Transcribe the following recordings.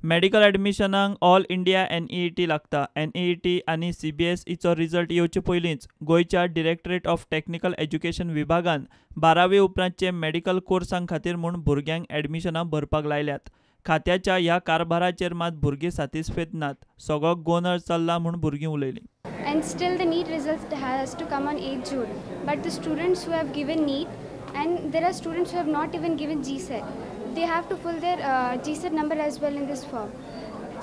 Medical ॲडमिशनाक all India NEET लागता. NEET आनी CBSEचो result येवचे पयलींच गोंयच्या डिरेक्टरेट ऑफ टॅक्निकल एज्युकेशन विभागान 12वी उपरांतचे मेडिकल कोर्सां खातीर म्हूण भुरग्यांक ॲडमिशनां भरपाक लायल्यात. खात्याच्या ह्या कारभाराचेर मात भुरगीं सातिस्फेद नात. सगळो गोंदळ चल्ला म्हूण भुरगीं उलयलीं. And still the NEET results has to come on 8 June. But the students who have given NEET, and there are students who have not even given GSET, they have to fill their GSET number as well in this form.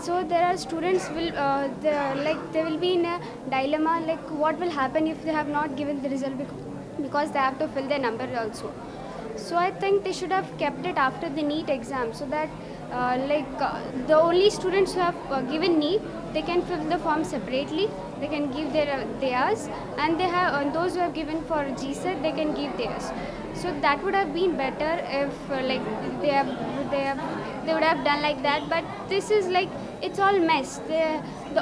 So there are students will like they will be in a dilemma, like what will happen if they have not given the result, because they have to fill their number also. So I think they should have kept it after the NEET exam, so that the only students who have given NEET, they can fill the form separately, they can give their theirs, and they have those who have given for GSET, they can give theirs. So that would have been better if like they would have done like that. But this is like, it's all mess.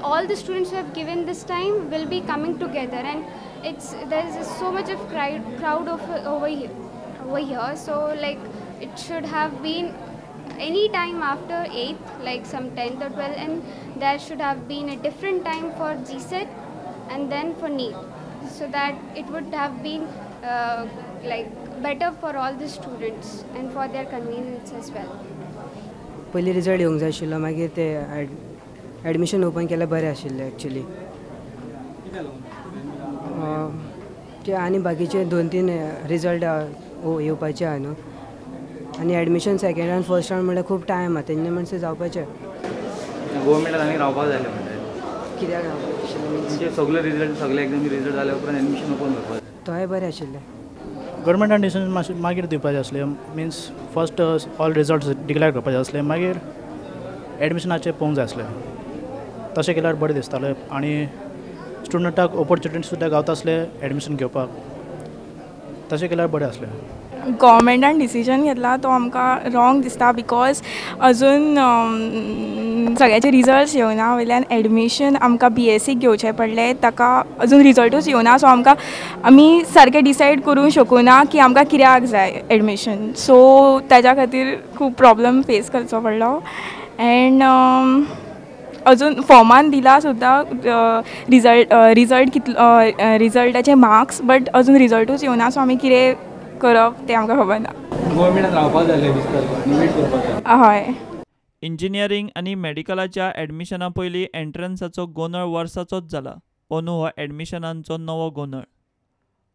All the students who have given this time will be coming together, and it's there is so much of crowd over here. So like it should have been any time after 8th, like some 10th or 12th, and there should have been a different time for GSET and then for NEET, so that it would have been like better for all the students and for their convenience as well. पयली result येवंक जाय आशिल्लो, मागीर ते admission open केल्यार बरें आशिल्लें actually. ते आनी बाकीचे 2-3 रिजल्ट येवपाचे आहा न्हू, आनी admission second round first round म्हणल्यार खूब टायम आहा, तेन्ना म्हणसर जावपाचें. गव्हर्मेंटान आनी रावपाक जाय म्हणटा कित्याक रावपाक आशिल्लें म्हणजे सगळे रिजल्ट, सगळे एग्जामी रिजल्ट जाल्या उपरांत एडमिशन ओपन करपाक तोय बरें आशिल्लें. गव्हर्मेंटान डिसिजन मातशें मागीर दिवपाचें आसलें, means first all results declare करपाचें आसलें, मागीर एडमिशनाचें पळोवंक जाय आसलें. तशें केल्यार बरें दिसतालें आनी स्टुडंटाक ऑपॉर्च्युनिटी सुद्दां गावता आसलें एडमिशन घेवपाक, तशें केल्यार बरें आसलें. गव्हर्मेंटान डिसिजन घेतला तो आमकां रॉंग दिसता, because अजून सगळ्याचे रिजल्ट्स येवना, वयल्यान एडमिशन आमकां BSc घेवचें पडलें, ताका अजून रिजल्टूच येवना. सो आमकां आमी सारकें डिसायड करूंक शकूना की आमकां कित्याक जाय एडमिशन. सो ताच्या खातीर खूब प्रॉब्लम फेस करचो पडलो. एंड अजून फॉर्मान दिला सुद्दां रिजल्ट कितलो, रिजल्टाचे मार्क्स, बट अजून रिजल्टूच येवना. सो आमी कितें करप तें आमकां खबर ना. गव्हर्मेंटान रावपाक जाय आसलें, वेट करपाक जाय. हय. इंजिनियरींग आनी मेडिकलाच्या ॲडमिशना पयलीं एंट्रन्साचो गोंदळ वर्साचोच जाला. अंदू हो ॲडमिशनांचो नवो गोंदळ.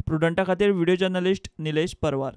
प्रुडंटा खातीर व्हिडिओ जर्नलिस्ट निलेश परवार.